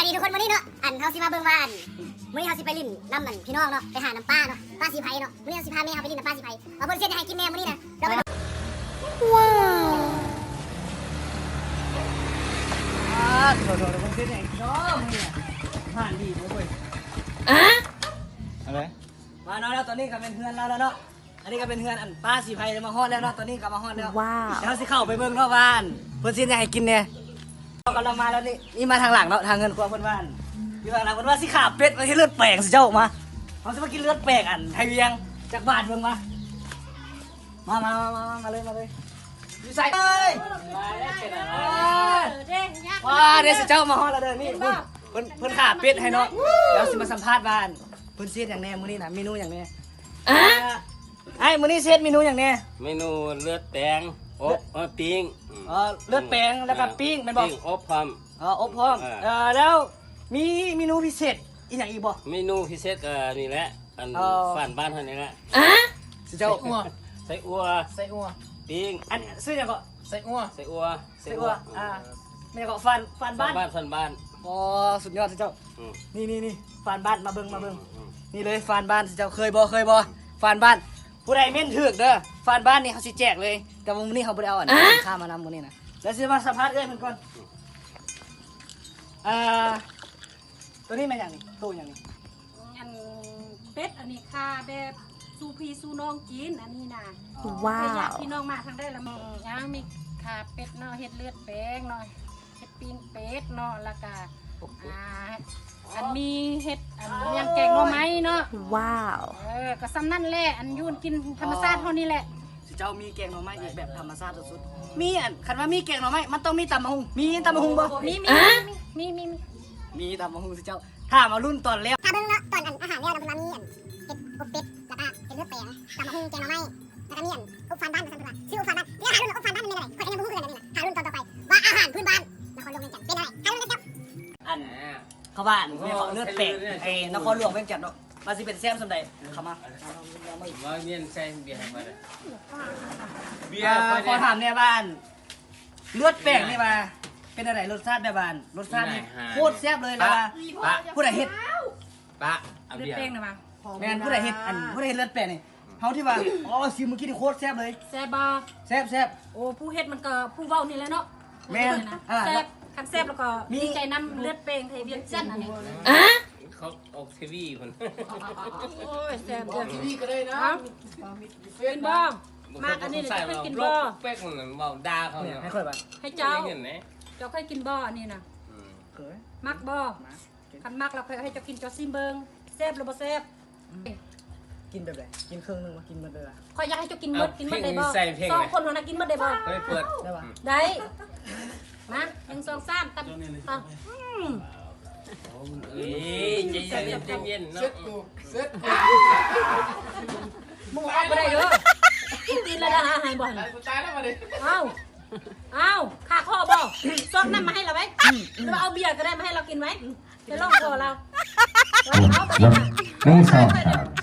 ນີ້ທຸກຄົນ ມື້ນີ້ເນາະ ອັນ ເຮົາຊິມາເບິ່ງວ່າ ອັນ ມື້ນີ້ເຮົາຊິໄປຫຼິ້ນນຳ ອັນ ພີ່ນ້ອງເນາະ ໄປຫານຳປ້າເນາະ ປ້າສີໄພເນາະ. ມື້ນີ້ເຮົາຊິພາແມ່ເຮົາໄປຫຼິ້ນນຳປ້າສີໄພ ວ່າເພິ່ນຊິເຮັດຫຍັງໃຫ້ກິນແດ່ມື້ນີ້ນະ. ເຮົາໄປເບິ່ງ ວ້າວ ໂດດໆ ເພິ່ນຊິເຮັດຫຍັງກິນເນາະມື້ນີ້ ອາຫານດີເດ້ເວີຍ. ອາ ເອົາເລີຍ ມາເນາະ ແລ້ວຕອນນີ້ກໍແມ່ນເຮືອນລາວແລ້ວເນາະ. ອັນນີ້ກໍເປັນເຮືອນ ອັນ ປ້າສີໄພ ມາຮອດແລ້ວເນາະ. ຕອນນີ້ກໍມາຮອດແລ້ວ ວ້າວ ດຽວເຮົາຊິເຂົ້າໄປເບິ່ງເນາະວ່າ ອັນ ເພິ່ນຊິເຮັດຫຍັງໃຫ້ກິນແດ່. ເຮົາກຳລັງມາແລ້ວນີ້ ນີ້ມາທາງຫຼັງເນາະ ທາງເຮືອນຄົວເພິ່ນວ່າ ຢູ່ທາງຫຼັງເພິ່ນວ່າຊິຂ້າເປັດ ມາເຮັດເລືອດແປງຊິເຈົ້າ. ມາ ເຮົາຊິມາກິນເລືອດແປງ ອັນ ໄທວຽງ ຈັກບາດເບິ່ງມາ. ມາ ມາ ມາ ມາ ມາເລີຍ ມາເລີຍ. ຢູ່ໃສເອີຍ? ວ້າ ເດ້ຊິເຈົ້າ ມາຮອດແລ້ວເດີ. ນີ້ ເຫັນບໍ່? ເພິ່ນ ເພິ່ນຂ້າເປັດໃຫ້ເນາະ. ດຽວຊິມາສຳພາດວ່າ ອັນ ເພິ່ນຊິເຮັດຫຍັງແດ່ມື້ນີ້ນະ ເມນູຫຍັງແດ່? ອາ ອ້າຍ ມື້ນີ້ຊິເຮັດເມນູຫຍັງແດ່? ເມນູເລືອດແປງ ອົບ ເອີ ປີ້ງ. ເອີ ເລືອດແປງ ແລ້ວກໍ ອືມ ປີ້ງແມ່ນບໍ່? ປີ້ງ ອົບພ້ອມ. ເອີ ອົບພ້ອມ. ເອີ ເອີ ແລ້ວມີເມນູພິເສດອີ່ຫຍັງອີກບໍ່? ເມນູພິເສດກໍນີ້ແຫຼະ ອັນ ເອີ ຟານບ້ານເຮົານີ້ແຫຼະ. ອາ ຊິເຈົ້າ ໃສ່ອົ່ວ ໃສ່ອົ່ວ ໃສ່ອົ່ວ ປີ້ງ. ອັນ ຊື່ຫຍັງເກາະ? ໃສ່ອົ່ວ ໃສ່ອົ່ວ ໃສ່ອົ່ວ ອືມ ອາ ແມ່ນເກາະ ຟານ ຟານບ້ານ ຟານບ້ານ ຟານບ້ານ. ອໍ ສຸດຍອດເຈົ້າ. ອືມ ນີ້ໆໆ ຟານບ້ານ ມາເບິ່ງ ມາເບິ່ງ. ອືມ ອືມ ນີ້ເລີຍ ຟານບ້ານເຈົ້າ ເຄີຍບໍ່ ເຄີຍບໍ່? ອືມ ຟານບ້ານ ຜູ້ໃດເມັ້ນຖືກເດີ ຟານບ້ານນີ້ເຮົາຊິແຈກເລີຍ. ແຕ່ວ່າມື້ນີ້ເຮົາບໍ່ໄດ້ເອົາ ອັນ ອາ ສິນຄ້າມານຳມື້ນີ້ນະ. ແລ້ວຊິມາສຳພາດເອື້ອຍເພິ່ນກ່ອນ. ອ່າ ໂຕນີ້ແມ່ນຫຍັງນີ້? ໂຕຫຍັງນີ້? ອັນເປັດ ອັນນີ້ຂ້າແບບສູ່ພີ່ສູ່ນ້ອງກິນ ອັນນີ້ນະ. ວ້າວ ເອີ ຍາດພີ່ນ້ອງມາທາງໃດລະ ອືມ ຍັງມີຂ້າເປັດເນາະ ເຮັດເລືອດແປງເນາະ ເຮັດປີ້ງເປັດເນາະ ແລ້ວກະ ອ່າ ອັນມີເຮັດ ອັນຫຍັງ ແກງໜໍ່ໄມ້ເນາະ. ວ້າວ ເອີ ກໍສ່ຳນັ້ນແຫຼະ ອັນຢູ່ກິນທຳມະຊາດເຮົານີ້ແຫຼະ. ເຈົ້າມີແກງໜໍ່ໄມ້ອີກແບບທຳມະຊາດສຸດໆ. ມີອັນ ຄັນວ່າມີແກງໜໍ່ໄມ້ ມັນຕ້ອງມີຕຳບັກຫຸ່ງ. ມີຕຳບັກຫຸ່ງບໍ່? ມີ ມີ ມີ ມີ ມີ ມີ ມີຕຳບັກຫຸ່ງຊິເຈົ້າ. ຖ້າມາລຸ້ນຕອນແລ້ວ ຖ້າເບິ່ງເນາະ ຕອນອັນອາຫານແລ້ວນະ ເພິ່ນວ່າມີອັນເຮັດອົບເປັດ ແລ້ວກະເຮັດເລືອດແປງ ຕຳບັກຫຸ່ງ ແກງໜໍ່ໄໄມ້ ແລ້ວກະມີອັນອົບຟານບ້ານ ວ່າຊັ້ນເພິ່ນວ່າ. ຊື່ອົບຟານບ້ານ ເວລາຫາລຸ້ນວ່າອົບຟານບ້ານມັນແນວໃດ ຂ້ອຍກໍຍັງບໍ່ຮູ້ຄືກັນ. ອັນນີ້ນະ ຖ້າລຸ້ນຕອນຕໍ່ໄປວ່າອາຫານພື້ນບ້ານນະຄອນຫຼວງວຽງຈັນເປັນແນວໃດ. ອັນ ເຂົາວ່າອັນ ເຂົາເອີ້ນເລືອດແປງ ເອີ ນະຄອນຫຼວງວຽງຈັນເນາະ ວ່າຊິເປັນແຊມສ່ຳໃດ. ເຂົ້າມາ ມາວຽນໃສ່ເບຍໃຫ້ຂ້ອຍເດີ ເບຍ. ຂໍຖາມແດ່ວ່າ ອັນເລືອດແປງນີ້ວ່າເປັນແນວໃດ? ລົດຊາດແບບວ່າ ອັນລົດຊາດນີ້ໂຄດແຊບເລີຍ. ແລ້ວວ່າ ປະ ຜູ້ໃດເຮັດ? ປະ ເລືອດແປງນະວ່າ ແມ່ນ ຜູ້ໃດເຮັດ? ອັນຜູ້ໃດເຮັດເລືອດແປງນີ້? ເຮົາທີ່ວ່າ ອໍ ຊີມມື້ກີ້ນີ້ໂຄດແຊບເລີຍ. ແຊບບໍ່? ແຊບໆ. ໂອ້ ຜູ້ເຮັດມັນກໍຜູ້ເວົ້ານີ້ແຫຼະເນາະ. ແມ່ນ ແຊບ. ຄັນແຊບແລ້ວກໍດີໃຈນຳເລືອດແປງໄທວຽງຈັນອັນນີ້. ເຂົາອອກທີວີພຸ້ນ. ໂອ້ຍ ແຊບເດີ. ທີວີກໍໄດ້ນະ. ກິນບໍ່? ມັກອັນນີ້ ເຈົ້າເຄີຍກິນບໍ່? ແປກມັນເວົ້າດ່າເຂົາເນາະ. ໃຫ້ຂ້ອຍວ່າ ໃຫ້ເຈົ້າ ເຈົ້າເຄີຍກິນບໍ່ອັນນີ້ນະ? ອືມ ເຄີຍ. ມັກບໍ່? ຄັນມັກແລ້ວຂ້ອຍເອົາໃຫ້ເຈົ້າກິນ ເຈົ້າຊີມເບິ່ງ ແຊບຫຼືບໍ່ແຊບ? ກິນແບບໃດ? ກິນເຄິ່ງໜຶ່ງ ມາກິນໝົດເລີຍລະ. ຂ້ອຍຢາກໃຫ້ເຈົ້າກິນໝົດ. ກິນໝົດໄດ້ບໍ່? ສອງຄົນຫັ້ນນະ ກິນໝົດໄດ້ບໍ່? ເຮີ້ຍ ເປີດ ໄດ້ບໍ່? ໄດ້. ມາ ໜຶ່ງ ສອງ ສາມ ຕຳ ຕຳ. ອືມ ເອີຍ ໃຈເຢັນ ໃຈເຢັນເນາະ. ໝູ່ອອກບໍ່ໄດ້ເດີ. ກິນຕີນລະດາຫາໃຫ້ບໍ່? ຕາຍແລ້ວບັດນີ້. ເອົ້າ ເອົ້າ ຄາຄໍບໍ່? ຊອກນ້ຳມາໃຫ້ລາວໄວ້ ຫຼືວ່າເອົາເບຍກໍໄດ້ມາໃຫ້ລາວກິນໄວ້. ໄປລອງຄໍລາວ. ເອົາໄປ ໜຶ່ງ ສອງ ສາມ.